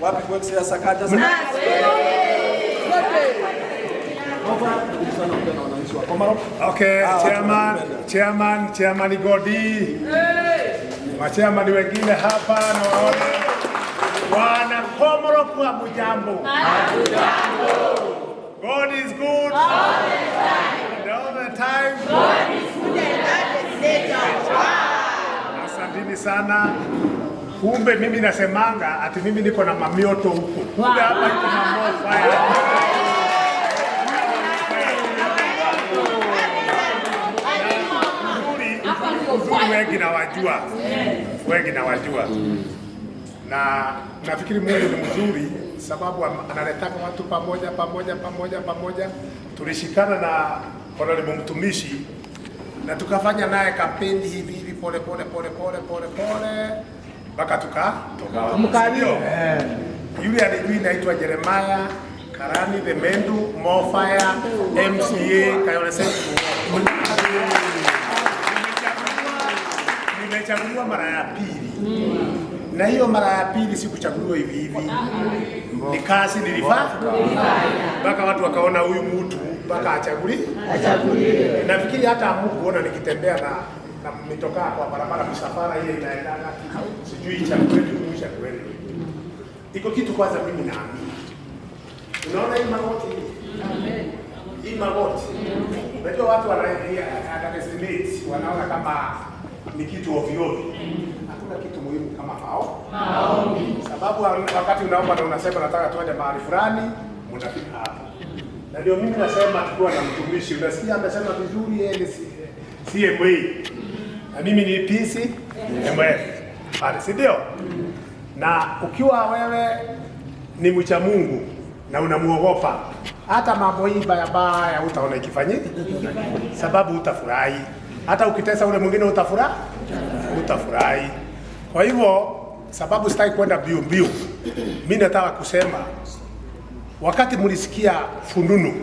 Wapi kwa ya Sakaja? Okay, chairman, chairman, chairman Godi. Machairman wengine hapa na waona. Wana Komarock hamjambo. God is good. All the time. And all the time. God is good and that is nature. Asanteni sana. Kumbe mimi nasemanga ati mimi niko na mamioto huko. Kumbe hapa iko na more fire. Uzuri, uzuri wengi nawajua, wengi nawajua, na nafikiri Mungu ni mzuri sababu analetaka watu pamoja pamoja pamoja pamoja. Tulishikana na Honorable mtumishi na tukafanya naye kampeni hivi hivi pole pole pole pole pole pole mpaka tuka ndio. Yule alijui naitwa Jeremiah Karani the Mendu Mofire MCA Kayole Central. Nimechaguliwa mara ya pili, na hiyo mara ya pili sikuchaguliwa hivi hivi, ni kazi nilifanya mpaka watu wakaona huyu mtu mpaka achaguliwe. Nafikiri hata hamukuona nikitembea na mitokaa kwa barabara, msafara ile inaendanga, sijui cha kweli huyu cha kweli. Iko kitu kwanza, mimi naamini, unaona hii magoti hii, hii magoti, unajua watu wana underestimate, wanaona kama ni kitu ovyo ovyo. Hakuna kitu muhimu kama maombi, sababu wakati unaomba na unasema nataka tuende mahali fulani, mnafika hapo. Na ndio mimi nasema tukiwa na mtumishi, unasikia amesema vizuri, yeye ni CMA na mimi ni PCMF pale, si ndio? Na ukiwa wewe ni mcha Mungu na unamuogopa, hata mambo hii baya baya utaona ikifanyika, sababu utafurahi. Hata ukitesa ule mwingine utafurahi, utafurahi. Kwa hivyo, sababu sitaki kwenda mbio mbio, mimi nataka kusema wakati mlisikia fununu